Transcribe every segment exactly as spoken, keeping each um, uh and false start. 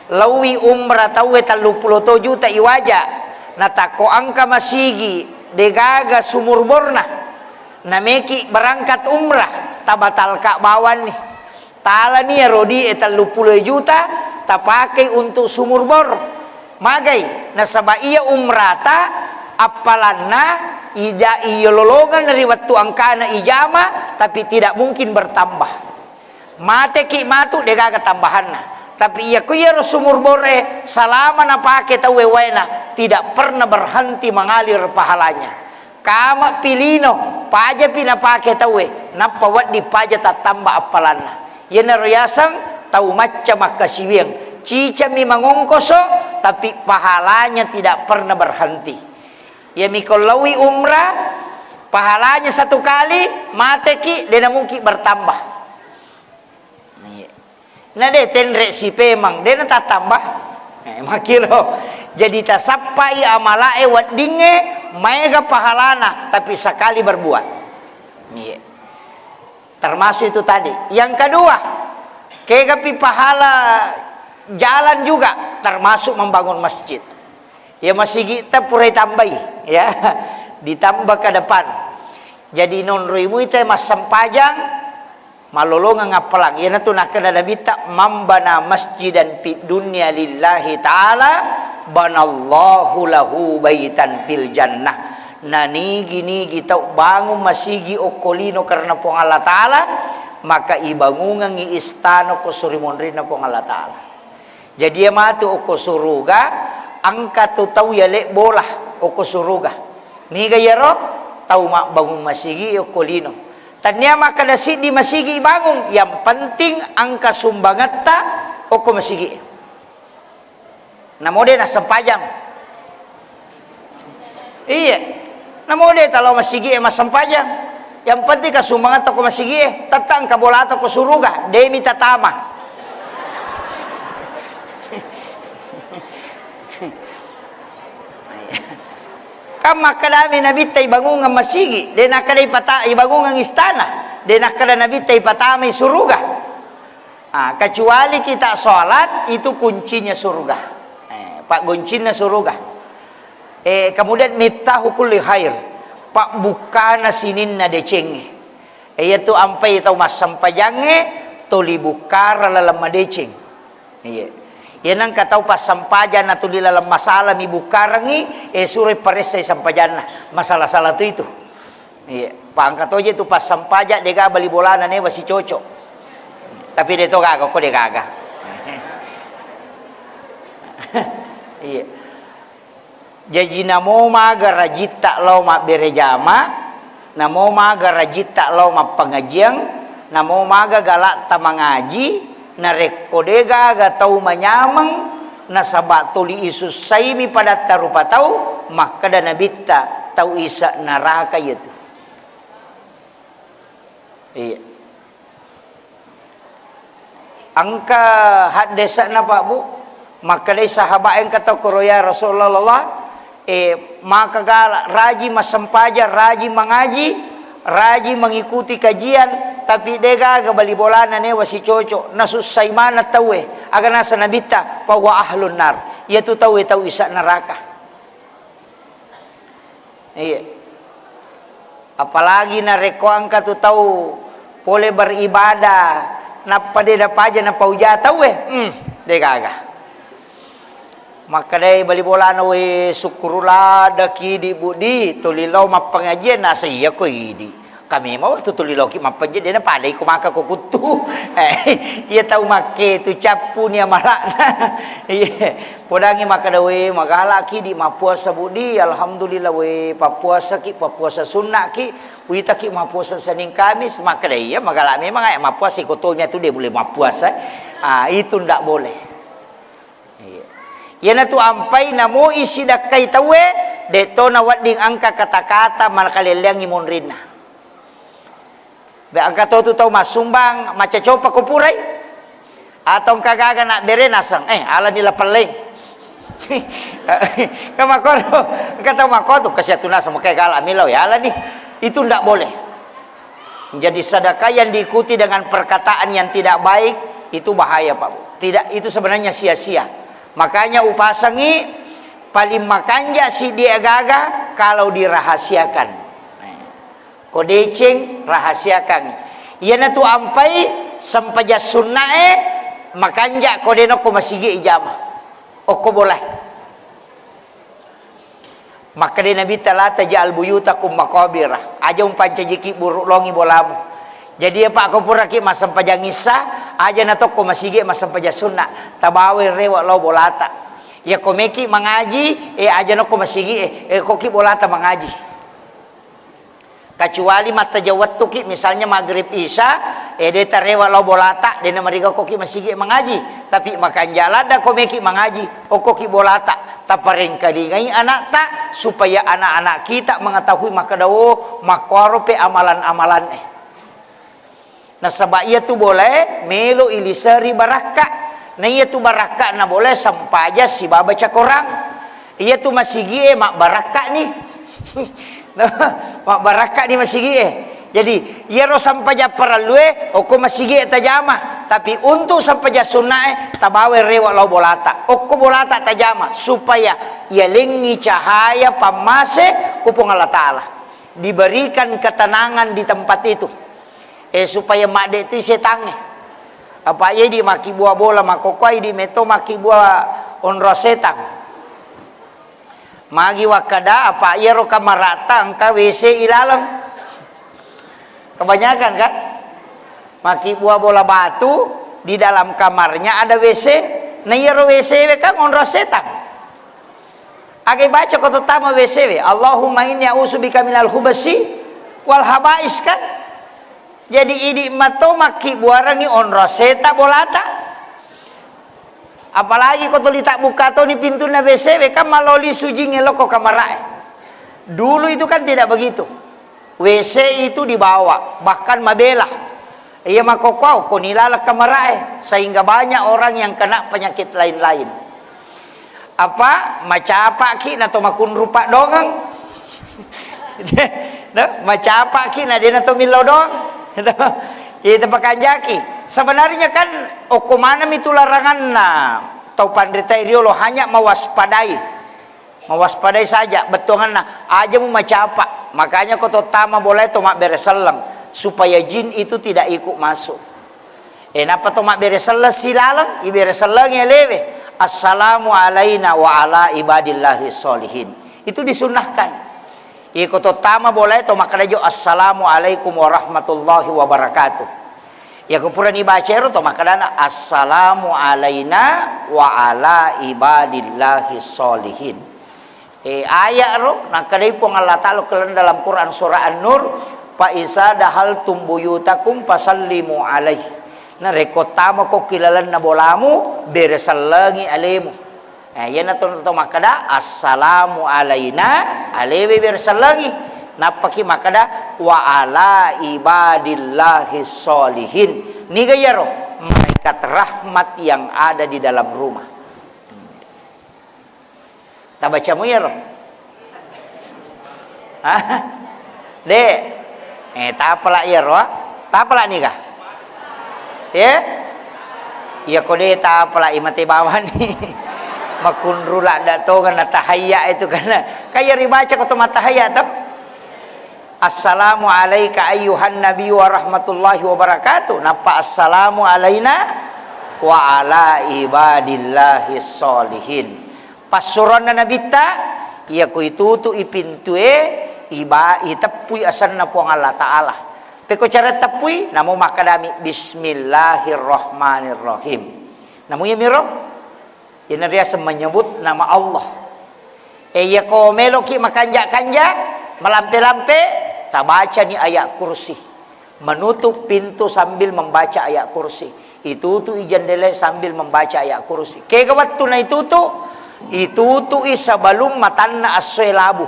Laowi umrah tauwe telluppulo to juta iwaja, natakko engka masigi degaga sumur borna, nameki berangkat umrah, tabatalka bawanni. Talani iyaro dui'e telluppulo juta tapakei untuk sumur bor. Magai? Nasaba iya umrata appalanna ija-, iyololongeng ri wettu engkana ijama, tapi tidak mungkin bertambah. Mateki matu degaga tambahanna. Tapi iya ku iyaro sumur bore salama napake tauwe waena, tidak pernah berhenti mengalir pahalanya. Kama pi lino, pajapi napake tauwe, nappa wedding paja tattamba appalanna. Iyanaro yaseng tau macca makkasiwiang. Cicami mangongkoso, tapi pahalanya tidak pernah berhenti. Iyami ko laowi umrah, pahalanya satu kali, mateki, de namungkin bertambah. Iya. Na de tenre sipemang, de natattambah. Eh, makkiro. Jadi tasappai amalae weddingnge, maega pahalana, tapi sekali berbuat. Iya. Termasuk itu tadi. Yang kedua, kegapi pahala jalan juga, termasuk membangun masjid. Ya, masigitta purai tambai, ya. Ditambah ke depan. Jadi nonroi muita massempajang, malolongeng appalang. Iyanatu nakkeda Nabitta, "Man bana masjidan fid dunya lillahi ta'ala, banallahu lahu baitan fil jannah." Nanigi-nigi tau bangung masigi okko lino karena Puang Allah Ta'ala, maka ibangungengngi istana okko surimonrinna Puang Allah Ta'ala. Jadi iya matu okko suruga, engka tu tau yale bola okko suruga. Niga iyaro? Tau mabbangung masigi okko lino. Tania makkeda siddi masigi bangung, yang penting engka sumbangetta okko masigi. Namo de nassempajang. Iya. Namo de talo masigi e massempajang. Yang penting ka sumbangetta ko masigi e, tetta engka bolata ko suruga, de mi tatama. Kan makkedami Nabitta ibangungeng masigi, de nakkeda ipata-, ibangungeng istana, de nakkeda Nabitta ipatamai suruga. Ah, kecuali kita sholat, itu kuncinya surga. Eh, paggoncinna suruga. Eh, kemudian miftahu kulli khair, pabbukkana sininna decengnge. Eh, iyatu ampai tau massempajangnge, tuli bukkara laleng madeceng. Iya. Iya nengka tau passempajang na tuli laleng masalah mi bukkarengngi, eh, suroi paressai sempajanna. Masalah-salah tu itu. Iya, pangka toje tu passempajang, dega bali bolana newa sicocok. Tapi de to gaga, ko de gaga. Iya. Jaji namo maga rajitta lao mabbere jama, namo maga rajitta lao mappangajiang, namo maga galakta mangaji, narekko de gaga tau manyameng, nasaba tuli isussaimi padatta rupa tau, makkeda Nabitta, tau isa neraka iyatu. Iya. Engka haddese'na, Pak, Bu, makkedai sahabat engka tau koro, "Ya Rasulullah, eh, maka gala, rajin massempajang, rajin mangaji, rajin mengikuti kajian, tapi de gaga bali bolana newa sicocok, nasussai maneng tauwe." Aga nasa Nabitta, "Fahuwa ahlun nar." Iyatu tauwe tau isa neraka. Iya. Apalagi narekko engka tu tau pole beribadah, nappa de napaja napauja tauwe, hmm, de gaga. Makkedai bali bolana, "We, sukkuru ladaki idi, Budi, tuli lao mappangajian, nasa iya ko idi." Ka memang wettu tuli laoki mappanjari, de napadai ko maka ko kuttu. Eh, iya tau makke tu cappu ni amalakna. Iya. Podangi makkeda, "We, magalaki di mappuasa, Budi. Alhamdulillah, we, pappuasaki, pappuasa sunnaki, witaki mappuasa Senin Kamis." Makkeda, "Iya, magala memang, eh, mappuasa iko tonya tu de boleh mappuasa." Ah, itu ndak boleh. Iya. Iyanatu ampai namo isidakkai tauwe, de to nawedding engka kata-kata makalelleangngi monrinna. Be engka to tu tau massumbang, macacopa ko purai. Atau engka gaga nabbere naseng, eh, alani lapelleng. Kan makkoro, engka tau makkotu, kasiatu naseng, makai gala milau, ya alani. Itu ndak boleh. Jadi sedekah yang diikuti dengan perkataan yang tidak baik, Itu bahaya, Pak Bu. Tidak, itu sebenarnya sia-sia. Makanya upasangi paling makanja siddi agaga kalau dirahasiakan. Ko deceng, rahasiakangngi. Iyanatu ampai sempajang sunnae makanja ko de nokko masigi ijama. Okko bolae. Makkeda Nabitta, "La taj'al buyutakum maqabira." Aja umpancajiki buruk longi bolamu. Jadi, apa ko puraki massempajang issa, aja natokko masigi massempajang sunna. Tabawai rewe lao bolata. Yako meki mangaji, eh, aja nokko masigi, eh, eh, koki bolata mangaji. Kecuali mattajeng wettuki, misalnya maghrib isya, eh, de tarewe lao bolata, de namariga koki masigi mangaji. Tapi makanja ladda ko meki mangaji, okkoki bolata, taparengkalingai anakta, supaya anak-anak kita mengetahui makkeda, oh, makkuaro pe amalan-amalan, eh. Nasaba iyatu bolae melo iliseri barakka. Na iyatu barakka'na bolae sempajang sibawa baca Korang. Iyatu masigie mabbarakka'ni. Mabbarakka'ni masigie. Jadi, iyaro sempajang parellue okko masigie tajama. Tapi untuk sempajang sunnae tabawai rewe lao bolata. Okko bolata tajama supaya yalengngi cahaya pammase ku Puang Allah Taala. Diberikan ketenangan di tempat itu. Eh, supaya madde tu setangnge. Apa iya di makkibua bola makkokkoe, di metto makkibua onrong setang. Magi wakkeda, apa iyaro kamara'ta engka W C ilaleng. Kebanyakan kan? Makkibua bola batu, di dalam kamarnya ada W C. Nah, iyaro W C we kan onrong setang. Aga ibaca ko tottama W C we, "Allahumma inni a'udzubika minal khubasi wal habais," kan? Jadi idi mato makkibbuarengngi onrong seta bolata. Apalagi ko tuli tabbukka toni pintunna W C we, kan maloli sujingnge lokko kamara'e. Dulu itu kan tidak begitu. W C itu dibawa, bahkan mabela. Iya makkokkoe, ko nilaleng kamara'e, sehingga banyak orang yang kena penyakit lain-lain. Apa, macapaki na to makunru paddongeng. Nah, macapaki na dena to millau doang. Itu pakanjaki. Sebenarnya kan okko manami tu laranganna tau panritae riolo, hanya mewaspadai. Mewaspadai saja, bettuanganna, aja mu macapa. Makanya ko tottama bolae to mabbere selleng, supaya jin itu tidak ikut masuk. Eh, nappa to mabbere selleng silaleng, ibere sellengi alewe. "Assalamu alaina wa ala ibadillahi sholihin." Itu disunnahkan. Iko tottama bolae to makkeda jo, "Assalamu alaikum warahmatullahi wabarakatuh." Iyako purani baca ero to makkedana, "Assalamu alaina wa ala ibadillahi sholihin." Eh, ayat ro, nakkedai Puang Allah Ta'ala keleng dalam Quran surah An-Nur, "Fa iza dahaltum buyutakum fasallimu alaih." Narekko tamako ki lalenna bolamu, bere sellengi alemu. Eh, iyana to, to makkeda, "Assalamu alaina," alewe bere sellengi. Nappaki makkeda, "Wa ala ibadillahi sholihin." Niga iyaro? Malaikat rahmat yang ada di dalam rumah. Tabacamu iyaro? Hah? De. Eh, tapala iyaro, ah? Tapala niga? Eh? Iya ko de tapala imate bawani. Makunru ladda tonga na tahayya itu kan. Kaya ribaca ko to matahayya to. "Assalamu alaika ayyuhan nabi wa rahmatullahi wa barakatuh." Nappa, "Assalamu alaina wa ala ibadillahi sholihin." Passuroanna Nabitta, iya ku itutu'i pintue, iba-, iteppui asenna Puang Allah Ta'ala. Pekko cara teppui, namo makkedami, "Bismillahirrahmanirrahim." Namo iyamiro? Iyana riaseng menyebut nama Allah. E, iyako meloki makanja-kanja, malampe-lampe, tabacani ayat kursi. Menutup pintu sambil membaca ayat kursi. Itutui jendela sambil membaca ayat kursi. Kega wettu naitutu? Itutui sebelum matanna essoe labu.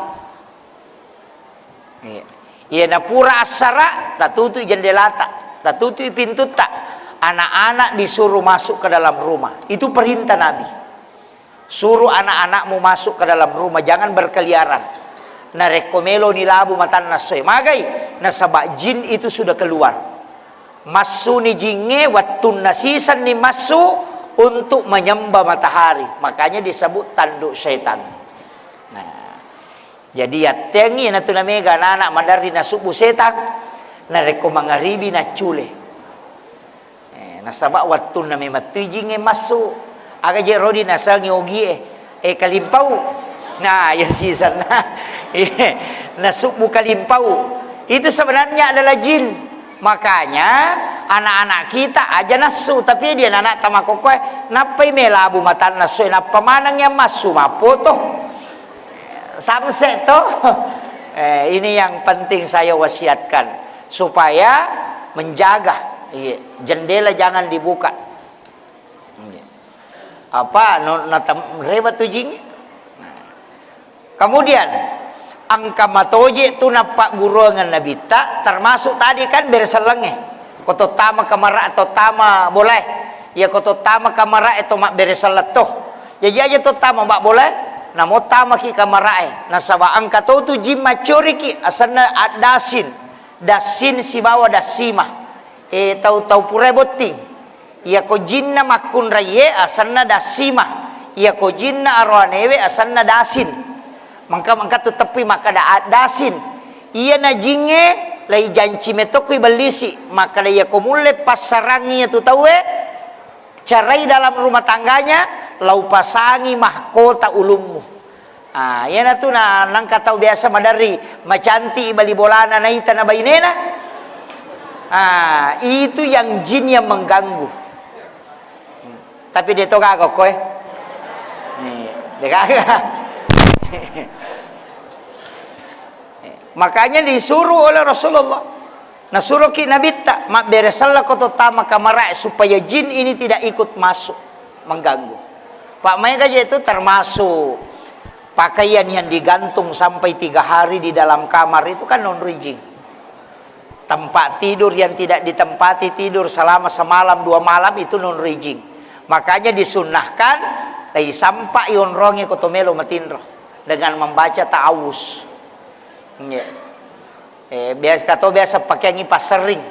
Iya. Iya, napura assara, tatutui jendelata, tatutui pintutta. Anak-anak disuruh masuk ke dalam rumah. Itu perintah Nabi. Suruh anak-anakmu masuk ke dalam rumah, jangan berkeliaran. Narekko meloni labu matanna essoe, magai, nasaba jin itu sudah keluar. Massuni jingnge wettunna sisenni massu untuk menyembah matahari. Makanya disebut tanduk setan. Nah, jadi yatteangngi natu namega anak-anak maderri nasubbu setang. Narekko mangaribi naccule. Eh, nasaba wettunna memang tu jingnge massu. Aga je rodi nasengi ogie, eh, kalimpau. Nah, ya sisenna. Iya, nasubbu kalimpau. Itu sebenarnya adalah jin. Makanya anak-anak kita aja nassu, tapi dia anak tamakokkoe, nappai melabu matanna nassu, nappa maneng yang massu mappoto. Samse to. Eh, ini yang penting saya wasiatkan supaya menjaga. Iya, jendela jangan dibuka. Iya. Apa, no, natam-, rewa tu jing? Nah. Kemudian, engka matoje tu nappagguruangan Nabitta, termasuk tadi kan bere sellengnge. Ko to tama kamara atau tama bolae. Ya ko to tama kamara e to mabbere selleng to. Jaji aja to tama mabbolae, namo tamaki kamara e. Nasaba engka to tu jin maccoriki, asenna addasin. Dassin sibawa dassima. E, tau-tau purae botting. Iyako jinna makkunraié asenna Dassima, iyako jinna aroanéwé asenna Dasin. Mengka-, mengka tu teppui makkeda, a-, Dasin. Iyana jingngé laijanci metokko ibellisi, makkeda, iyako mulle passarangngi iyatu tauwé, cerai dalam rumah tangganya, laupasangi mahkota ulummu. Ah, iyanatu na, nengka tau biasa maderri, macanti bali bolana naita na bainena. Ah, itu yang jin yang mengganggu. Tapi de to gaga ko, eh. Nih, de gaga. Makanya disuruh oleh Rasulullah. Nasuroki Nabitta, mabbere sellako to tama kamarae supaya jin ini tidak ikut masuk mengganggu. Pak, maega je itu termasuk pakaian yang digantung sampai tiga hari di dalam kamar itu kan nonroi jin. Tempat tidur yang tidak ditempati tidur selama semalam dua malam itu nonroi jin. Makanya disunnahkan, laisampai onronge ko to melo matinro dengan membaca ta'awuz. Nggih. Eh, biasa, kato biasa pakeangngi passerring,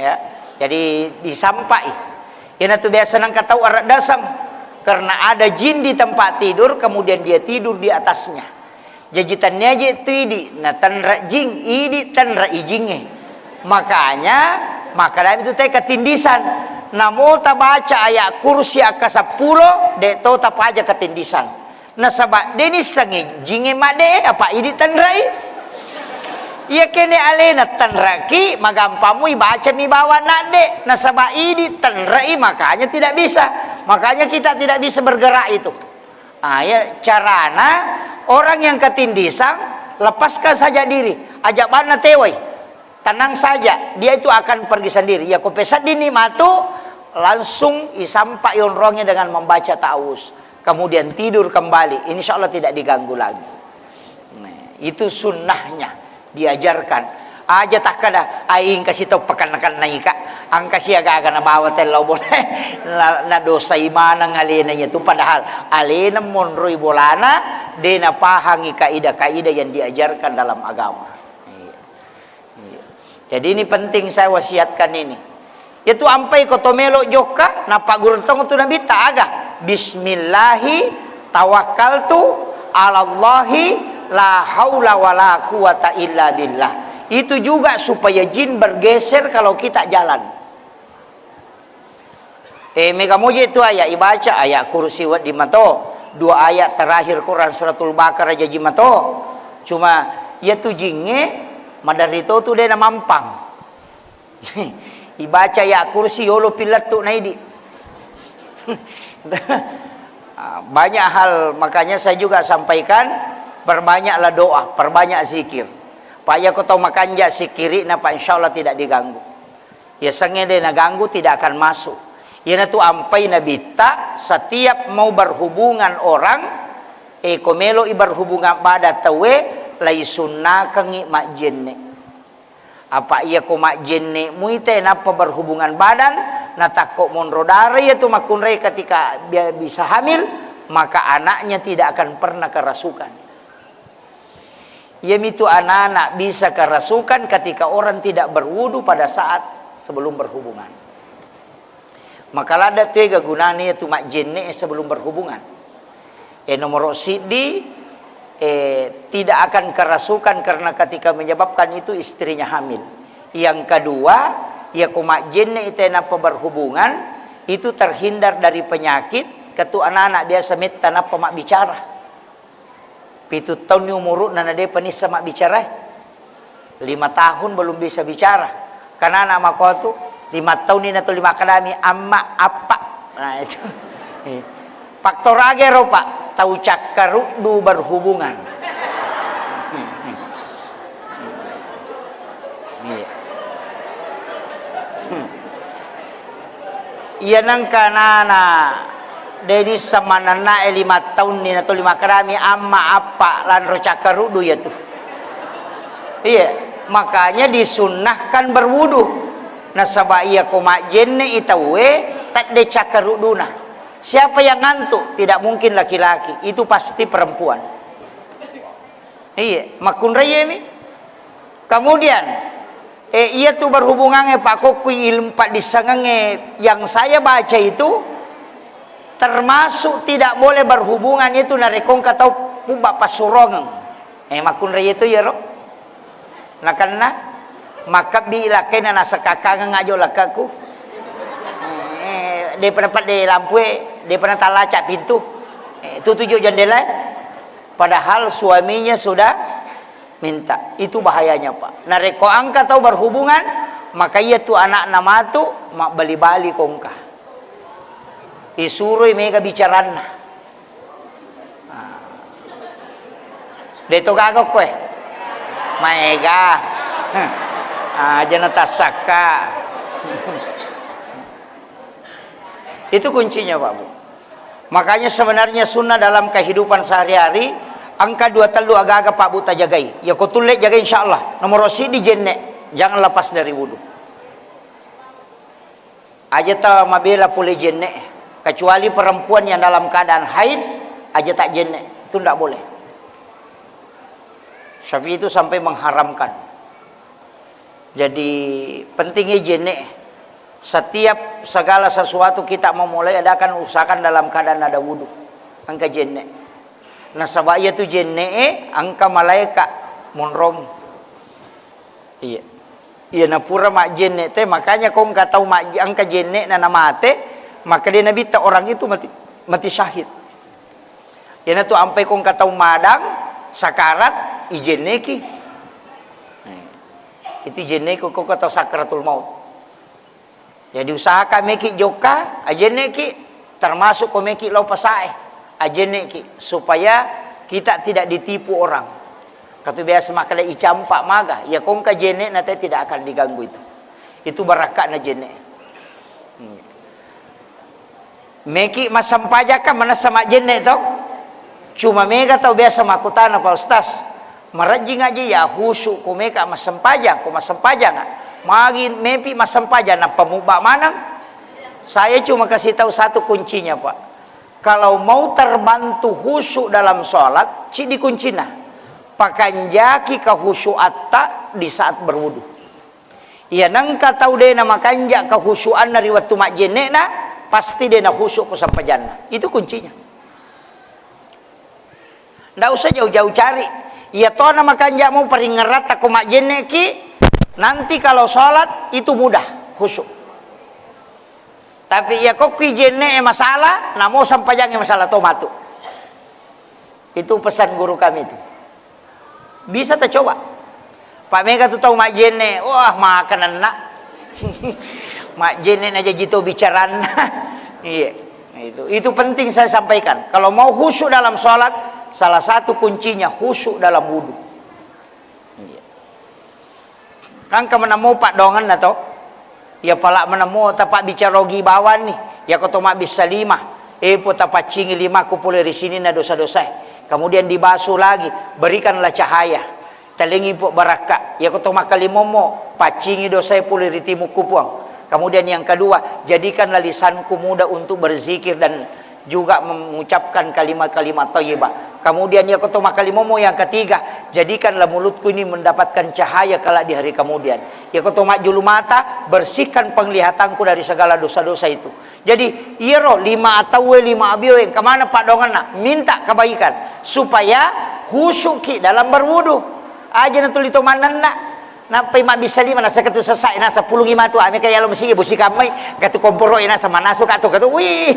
ya. Jadi disampai. Iyanatu biasa nengka tau areddaseng, karena ada jin di tempat tidur, kemudian dia tidur di atasnya. Jaji tennia je tu idi, natenre jing, idi tenre ijingnge. Makanya, makadami tu te ketindisan. Namo tabaca ayat kursi akka seppulo, de to tapaja ketindisan. Nasaba de nissengngi jingnge madde, apa idi tenrei. Iya kene alena tenreki, magampammu ibacami bawang nadde. Nasaba idi tenrei, makanya tidak bisa. Makanya kita tidak bisa bergerak itu. Ah, ya, carana orang yang ketindisan, lepaskan saja diri. Ajak banna tewai. Tenang saja, dia itu akan pergi sendiri. Ya, ko peseddini matu, langsung isampai onrongnya dengan membaca ta'awuz. Kemudian tidur kembali, insya Allah tidak diganggu lagi. Nah, itu sunnahnya, diajarkan. Aja takkada, "Ai, engka sitau pakenna-kenna ika, engka siaga-aga nabawa tellau bola." Na, nadosai maneng alena iyatu, padahal alena monroi bolana, de napahangi kaidah-kaidah yang diajarkan dalam agama. Iya. Iya. Jadi ini penting saya wasiatkan ini. Itu ampai ko to melo jokka, napagguru tong tu Nabitta aga? "Bismillahi tawakkaltu alallahi la haula wala quwata illa billah." Itu juga supaya jin bergeser kalau kita jalan. Eh, mega moje tu ayat ibaca, ayat kursi wedding mato. Dua ayat terakhir Quran suratul Baqarah jaji mato. Cuma iya tu jingnge maderri to tu de namampang. Ibaca ayat kursi yolo pilettu naidi. Ah, banyak hal, makanya saya juga sampaikan, perbanyaklah doa, perbanyak zikir. Pak, iya ko tau makanja sikiri na, Pak, insya Allah tidak diganggu. Yasengnge de naganggu, tidak akan masuk. Iyanatu ampai Nabitta, setiap mau berhubungan orang, eh, ko melo'i berhubungan badan tauwe, laisunnakengngi majjenne. Apa iya ko majjenne muite nappa berhubungan badan, natakko monro dara iyatu makkunrai ketika bi-, bisa hamil, maka anaknya tidak akan pernah kerasukan. Iyamitu anak-anak bisa kerasukan ketika orang tidak berwudu pada saat sebelum berhubungan. Maka ladda tu ega gunana iyatu majjenne sebelum berhubungan. Eh, nomor siddi, eh, tidak akan kerasukan karena ketika menyebabkan itu istrinya hamil. Yang kedua, ya ko majjenne ite nappa berhubungan, itu terhindar dari penyakit, ketu anak-anak biasa metta nappa mabbicara. Pitu taunni umuru'na na de'pa nissa mabbicara. Lima tahun belum bisa bicara. Kan ana' makotu, lima taunni na tuli makkadami, "Amma, Appa." Nah, itu. Faktor aga ero, Pak? Tau cakkaruddu berhubungan. Iya. Hmm. Iya nengka nana de nisseng manennae lima taunni na tuli makkadami, "Amma, Appa," lanro cakkaruddu iyatu. Iya, makanya disunnahkan berwudu. Nasaba iya ko majjenne i tauwe, tedde cakkarudduna. Siapa yang ngantuk? Tidak mungkin laki-laki, itu pasti perempuan. Iya, makkunraiemi. Kemudian, eh, iya tu berhubungannya Pak Kokkui ilmu paddissengengnge yang saya baca itu termasuk tidak boleh berhubungan itu narekko engka tau pubba passurongeng. Eh, makkunrai itu ya, Ro? Nakenna makkebbi lakkaina nasakakangeng ajo lakkaku. Eh, de pernah pada lampue, de pernah talaca pintu. Eh, tutuju jendela. Padahal suaminya sudah minta. Itu bahayanya, Pak. Narekko engka tau berhubungan, maka iya tu anakna matu, mabbali-bali kongka. Isuroi mega bicaranna. Ah. De to gaga koe. Maega. Aja na tassakka. Itu kuncinya, Pak Bu. Makanya sebenarnya sunnah dalam kehidupan sehari-hari, engka dua tellu agaga, Pak Bu, tajagai. Ya ko tulle jagai, insya Allah. Nomor siddi jenne, jangan lepas dari wudu. Aja ta mabela pole jenne, kecuali perempuan yang dalam keadaan haid, aja tak jenne. Itu ndak boleh. Syafi'i itu sampai mengharamkan. Jadi, pentingnya jenne. Setiap segala sesuatu kita memulai, adakan usahakan dalam keadaan ada wudu. Engka jenne. Nasaba iya tu jenne e, engka malaika monrong. Iya. Iya, napura majjenne te, makanya ko engka tau majje-, engka jenne na namate, maka dia nabitta orang itu mati, mati syahid. Iyanatu ampai ko engka tau madang, sakarat, ijenneki. Itu ijenneki ko, ko tau sakratul maut. Jadi usahakan meki jokka, ajenneki, termasuk ko meki lao pasae, ajenneki, supaya kita tidak ditipu orang. Katu biasa makkeda icampak maga, ya ko engka jenne na te tidak akan diganggu itu. Itu barakka'na jenne. Hmm. Meki massempajang kan manessa majjenne to? Cuma mega tau biasa makkutana, "Pak Ustaz, marejjing aja ya khusyuk ko meka massempajang, ko massempajang, ah, magi mepi massempajang nappa mubba maneng?" Saya cuma kasih tahu satu kuncinya, Pak. Kalau mau terbantu khusyuk dalam sholat, cidi kuncina. Pakanjaki kekhusyuatta di saat berwudu. Iya, nengka tau de namakanja kekhusyuanna ri wettu majjenne'na, pasti de nakhusyuk ko sempajanna. Itu kuncinya. Ndak usah jauh-jauh cari. Iya tona makanja mau paringeratta ko majjenne'ki, nanti kalau sholat itu mudah khusyuk. Tapi iya kokki jenne'e masalah, namo sempajangnge masalah to matu. Itu pesan guru kami itu. Bisa tercoba. Pak mega tu tau majjenne, wah, makananna. Majjenne na jaji to bicaranna. Iya. Itu, itu penting saya sampaikan. Kalau mau khusyuk dalam sholat, salah satu kuncinya khusyuk dalam wudu. Iya. Engka maneng mo paddoangenna to. Iya pala maneng mo tapabbicara ogi bawanni. Iya ko to mabbissa lima. Epo tapaccingi limaku pole ri sininna dosa-dosae. Kemudian dibasuh lagi, berikanlah cahaya. Talengi po barakka. Iya ko to makkalimommo, paccingi dosae pole ri timukku, Puang. Kemudian yang kedua, jadikanlah lisanku mudah untuk berzikir dan juga mengucapkan kalimat-kalimat thayyibah. Kemudian, iya ko to makkalimomo yang ketiga, jadikanlah mulutku ini mendapatkan cahaya kelak di hari kemudian. Iya ko to majjulu mata, bersihkan penglihatanku dari segala dosa-dosa itu. Jadi, iyaro lima atauwe, lima abiowe, kemana padongenna? Minta kebaikan supaya khusyukki dalam berwudu. Aja natuli to manenna. Nappai mabbissa lima, nasakatu sesai, nasa pulungi matu, ame kaya lo masigi, bosi kammai, katu komporo, nasa manasu, katu, katu, wih,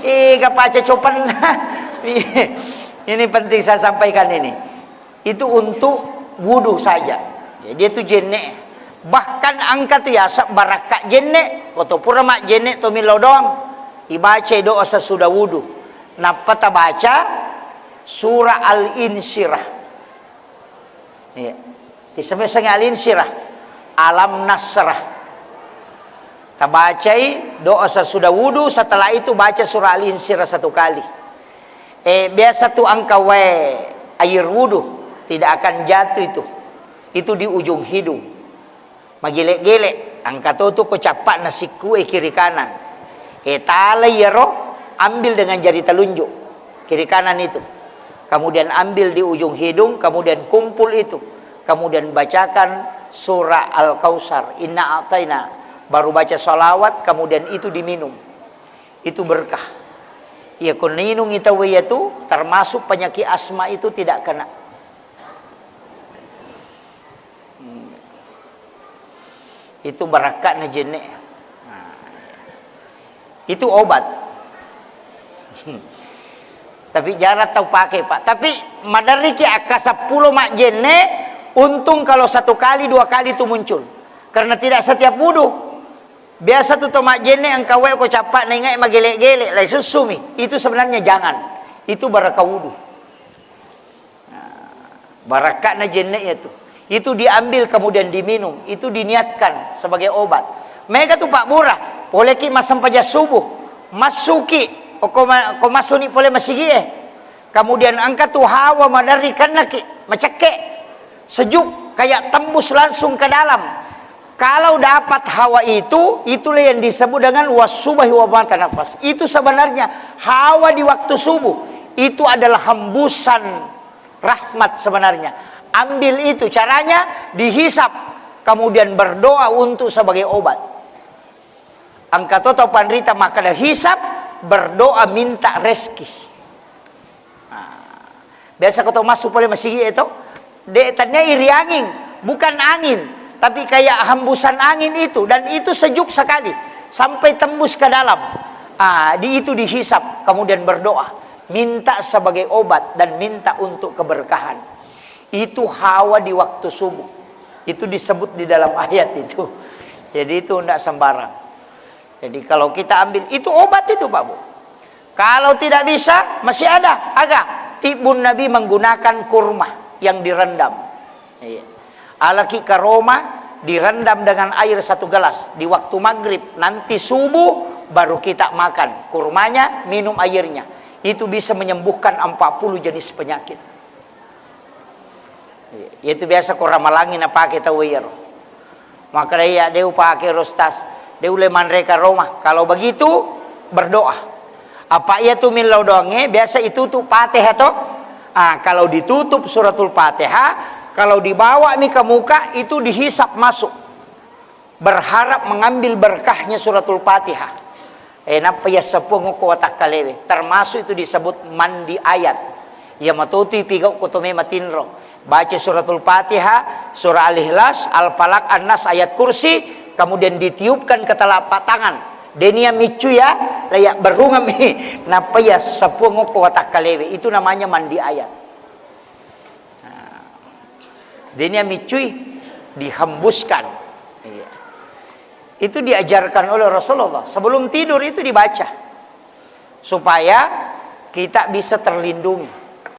eh, gapa copenna. Ini penting saya sampaikan ini. Itu untuk wudu saja. Jadi itu jenne. Bahkan engka tu yaseng barakka jenne, ko to pura majjenne to millau doang, ibacai doa sesudah wudu. Nappa tabaca surah Al-Insyirah. Iya. Disebut Al-Insyirah. Alam Nasrah. Tabacai doa sesudah wudu, setelah itu baca surah Al-Insyirah satu kali. Eh, biasa tu engka wae air wudu, tidak akan jatuh itu. Itu di ujung hidung. Magele-gele, engka to tu ko cappa'na sikkue kiri kanan. Eh, tala iyaro, ambil dengan jari telunjuk, kiri kanan itu. Kemudian ambil di ujung hidung, kemudian kumpul itu. Kemudian bacakan surah Al-Kautsar, Inna A'taina. Baru baca salawat, kemudian itu diminum. Itu berkah. Iya, ko ninung ita waya tu, termasuk penyakit asma itu tidak kena. Hmm. Itu barakka'na jenne. Nah, itu obat. Tapi jarang tau pakai, Pak. Tapi maderriki akka seppulo majjenne, untung kalau satu kali, dua kali itu muncul. Karena tidak setiap wudu. Biasa tu to majjenne engka wae ko cappa naingai magele-gele, lai sussumi. Itu sebenarnya jangan. Itu baraka wudu. Nah, barakka'na jenne iya tu. Itu diambil kemudian diminum, itu diniatkan sebagai obat. Mega tu Pak Bura, poleki massempajang subuh, massuki, ko ma-, ko massuni pole masigie. Kemudian engka tu hawa maderri kennaki, macekke, sejuk, kayak tembus langsung ke dalam. Kalau dapat hawa itu, itulah yang disebut dengan wasubahi wa ma tanafas. Itu sebenarnya hawa di waktu subuh. Itu adalah hembusan rahmat sebenarnya. Ambil itu, caranya dihisap, kemudian berdoa untuk sebagai obat. Engka to tau panrita makkeda hisap, berdoa minta rezeki. Nah, biasa ko to massu pole masigi e to, de tania iri angin, bukan angin, tapi kayak hembusan angin itu, dan itu sejuk sekali sampai tembus ke dalam. Ah, di itu dihisap, kemudian berdoa, minta sebagai obat dan minta untuk keberkahan. Itu hawa di waktu subuh. Itu disebut di dalam ayat itu. Jadi itu ndak sembarang. Jadi kalau kita ambil, itu obat itu, Pak Bu. Kalau tidak bisa, masih ada. Aga, tibbun Nabi menggunakan kurma yang direndam. Iya. Alaki karoma direndam dengan air satu gelas di waktu maghrib. Nanti subuh baru kita makan kurmanya, minum airnya. Itu bisa menyembuhkan empat puluh jenis penyakit. Iya, itu biasa ko ramalangi napake tau iyaro. Makkeda, "Iya, de upake ro, Ustaz. De ulle manre karoma." Kalau begitu, berdoa. Apa iya tu millau doangnge, biasa itutup Fatihah to? Ah, kalau ditutup suratul Fatihah, kalau dibawa mi ke muka, itu dihisap masuk. Berharap mengambil berkahnya suratul Fatihah. Eh, nappa yassappuang okko watakkalewe. Termasuk itu disebut mandi ayat. Iya matotu ipigau ko to mema tinro. Baca suratul Fatihah, surah Al-Ikhlas, Al-Falaq, An-Nas, Ayat Kursi, kemudian ditiupkan ke telapak tangan. Denia miccu ya, layak berungam. Nappa yassappuang okko watakkalewe. Itu namanya mandi ayat. Nah, denia miccui, dihembuskan. Iya. Itu diajarkan oleh Rasulullah. Sebelum tidur itu dibaca. Supaya kita bisa terlindungi.